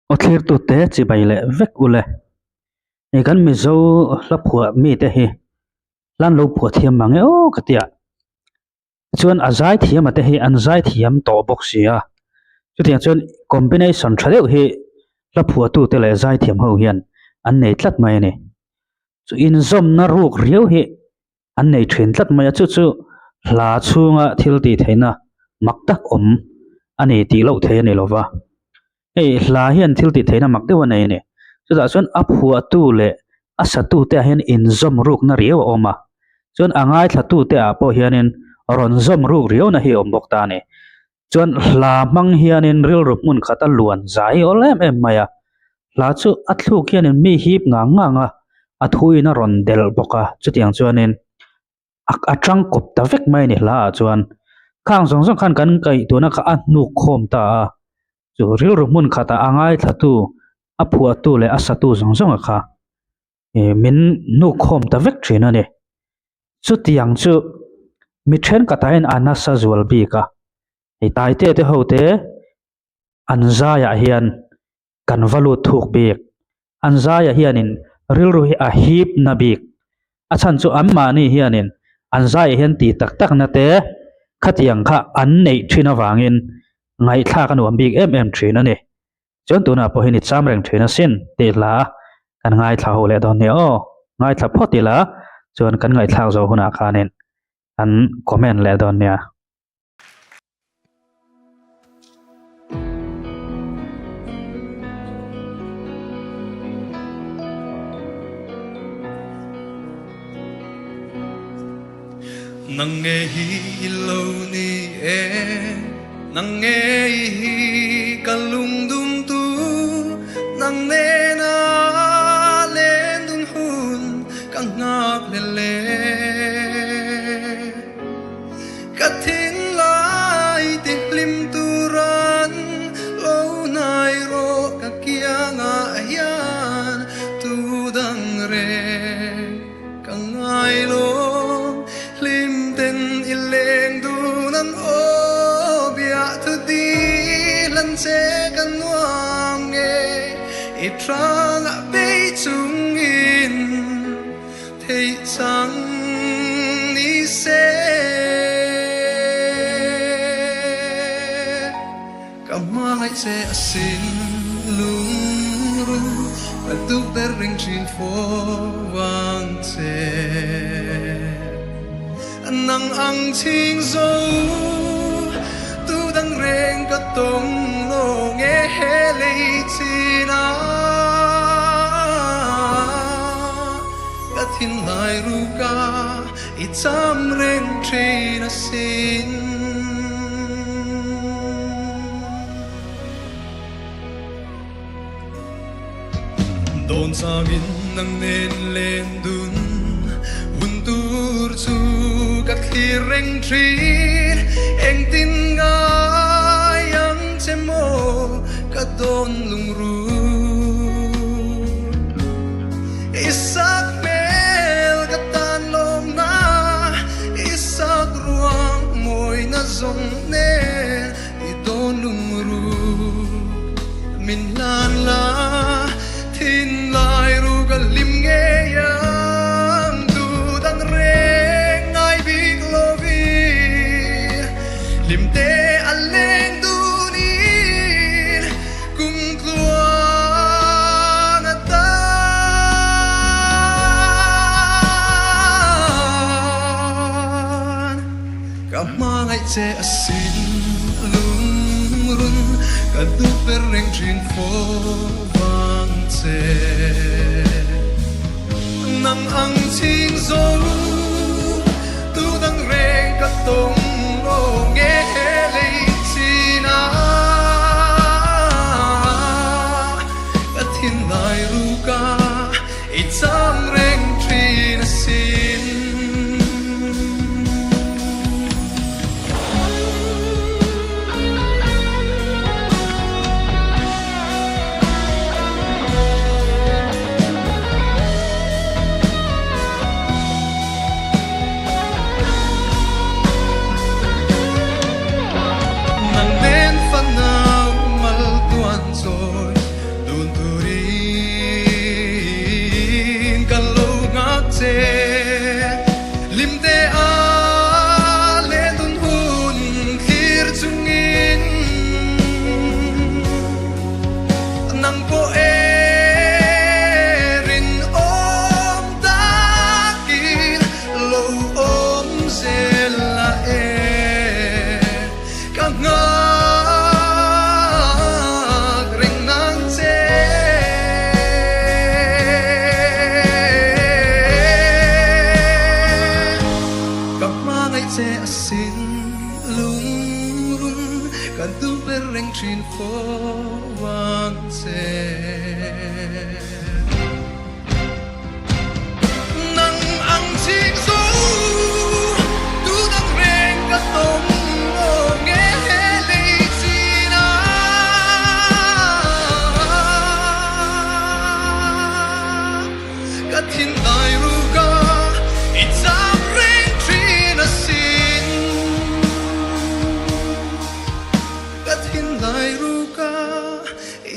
Aw thlirtute chibai leh vek ule. Hei kan Mizo hla phuah mite hi hlan lo phuah thiam mang e aw ka tia. Chuan a zai thiam a te hi an zai thiam tawh bawk si a. Chutiang chuan combination tha deuh hi hla phuahtute leh zai thiam ho hian an nei tlat mai a ni. Chu inzawmna ruk riau hi an nei thin tlat mai a, chu chu hla chhunga thil tih theihna mak tak awm a ni tih loh thei a ni lova. Hei hla hian thil tih theihna mak deuh a nei a ni. Chutah chuan a phuahtu leh a satute ah hian inzawm rukna riau a awm a, chuan a ngaithlatute ah pawh hianin rawn zawm ruk riauna hi a awm bawk ta a ni. Chuan hla hmang hianin rilru hmun khat a luan zai awl em em mai a, hla chu a thluk hianin mi hip ngang ngang a, a thuin a rawn delh bawk a, chutiang chuanin a a tangkawp ta vek mai a ni hla ah chuan. Khang zawng zawng khan kan kaihtuahna kha a hnuk khawm ta a, chu rilru hmun khatah a ngaithlatu, a phuahtu leh a satu zawng zawng a kha ih min hnuk khawm ta vek thin a ni. Chutiang chu mi thenkhatah hian a nasa zual bik a, hei Taite te ho te an zaiah hian kan va lut thuk bik, an zaiah hianin rilru hi a hip na bik, a chhan chu anmahni hianin an zaiah hian tih tak tak na te khatiang kha an neih thin avangin ngaihthlak a nuam bik em em thin a ni. Chuan tunah pawh hian i cham reng thin asin tih hla kan ngaithla ho leh dawn nia aw. Ngaithla phawt ila chuan kan ngaihthlak zawh hunah khanin kan comment leh dawn nia. Nang nge hi i lo ni e Nang nge hi ka lungdum tu Nang nena len dun hun ka nghak hlel e Ka thinlai ti hlim turan lo hnai rawh ka kiangah hian tu dang reng Ka ngai lo hlim ten i leng dun an aw biah thu dil an che ka nuam nge i hrangah bei chungin theih chang ni se. Ka hmangaih che asin lungru ka duh ber ring thin fo vang che. Nang ang chhing zo tu dang reng ka tawng lo nge he lei chin a ka thinlai ruka I cham reng thin asin. Dawn zangin nang nen len dun hun tur chu ka thlir reng thin. Engtin ngai ang che maw ka dawn lungru. I sak hmel ka tan lawmna, i sak ruang mawina zawng nen i dawn lungruk min hlan la, thinlai ruk a hlim ngei ang duh dang reng ngai bik lovin hlim te a leng dunin Kum tluang atan ka hmangaih che asin lungrun ka duh ber reng thin fo vang che. Nang ang ching zo tu dang reng ka tawng lo nge lei chin a ka thinlai ruka i cham reng thin asin. Nang nen fanau mal tuan chawi. zel. Nang ang ching zo tu dang reng ka tawng aw nge lei chin ah. Ka thin dai ruk a i cham reng thin asin. Ka thin dai ruk a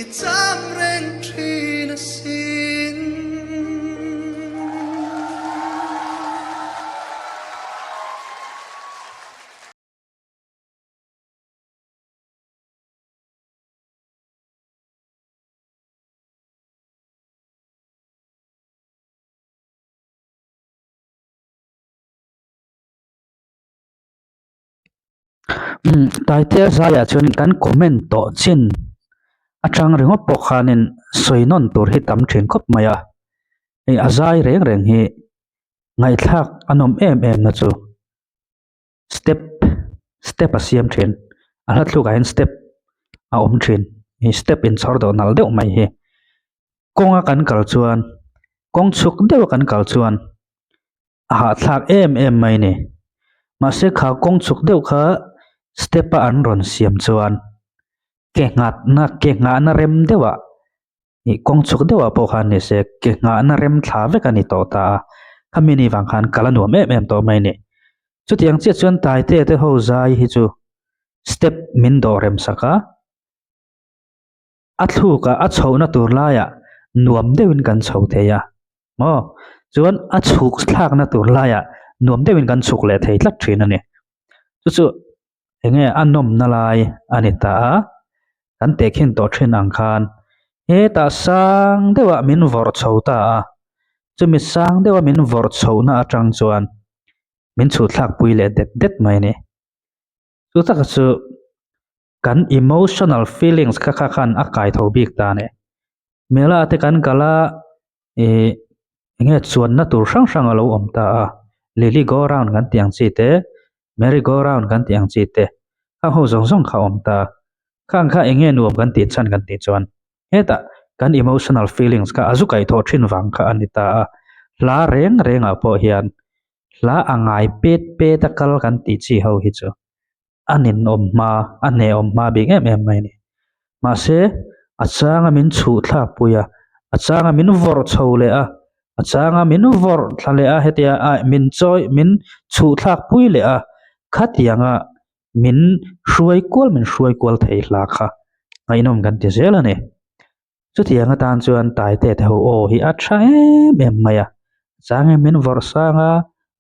i cham reng thin asin. Umm Taitea zaiah chuan kan comment tawh chin atang ringawt pawh khanin sawi nawn tur hi tam thin khawp mai a, hei a zai reng reng hi ngaihthlak a nawm em em na chu. Step step a siam thin a hla thlukah hian step a awm thin ih step inchhawr deuh nalh deuh mai hi kawnga kan kal chuan kawng chhuk deuh a kan kal chuan a hahthlak em em mai a ni mahse kha kawng chhuk deuh kha step a an rawn siam chuan ke nghatna ke nghahna rem deuh ah ih kawng chhuk deuh ah pawh khan ni se ke nghahna rem thla vek a ni tawh ta a khami ni vang khan kal a nuam em em tawh mai a ni chutiang chiah chuan Taite te ho zai hi chu step min dawh rem sak a a thluk ah a chhohna tur laiah nuam deuhin kan chho thei a maw chuan a chhuk thlakna tur laiah nuam deuhin kan chhuk leh thei tlat thin a ni chu chu. Enge a nawmna lai a ni ta a, kan tehkhin tawh thin ang khan hetah sang deuhah min vawrh chho ta a, chumi sang deuha min vawrh chhohna atang chuan min chhuhthlak pui leh det det mai a ni. Chu taka chu kan emotional feelings kha kha khan a kai tho bik ta a ni. Mela te kan kal a ih enge chuanna tur hrang hrang a lo awm ta a, lily go round kan tih ang chi te merry go round kan tih ang chi te khang ho zawng zawng kha a awm ta a, khang kha enge nuam kan tih chhan kan tih chuan hetah kan emotional feelings kha a zu kaih thawh thin vang kha a ni ta a, hla reng reng ah pawh hian hla a ngai pet pet a kal kan tih chi ho hi chu. A ninawm hma, a hnehawm hma bik em em mai a ni. Mahse, a changa min chhuh thlak pui a, a changa min vawrh chho leh a, a changa min vawrh thla leh a, hetia a min chawi min chhuh thlak pui leh a, khatianga min hruai kual min hruai kual thei hla kha ngaihnawm kan ti zel a ni. Chutiang atan chuan Taite te ho aw hi a tha em em mai a, a changin min vawrh sang a,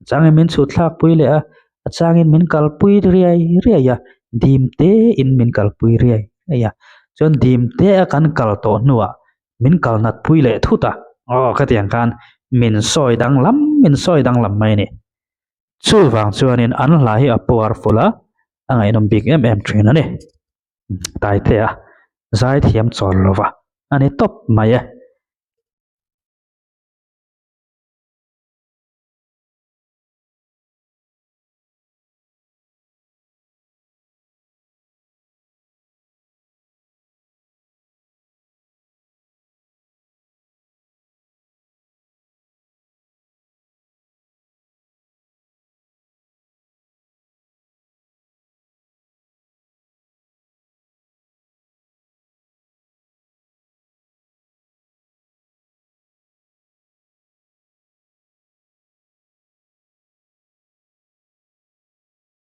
a changin min chhut thlak pui leh a, a changin min kalpui riai riai a, dim te in min kalpui riai riai a, chuan dim te a kan kal tawh hnuah min kal nat pui leh thut a, aw khatiang khan min sawi danglam min sawi danglam mai a ni. Chuvang chuanin an hla hi a powerful a, a ngaihnawm bik em em thin a ni. Taitea zaithiam chawl lova a ni tawp mai e.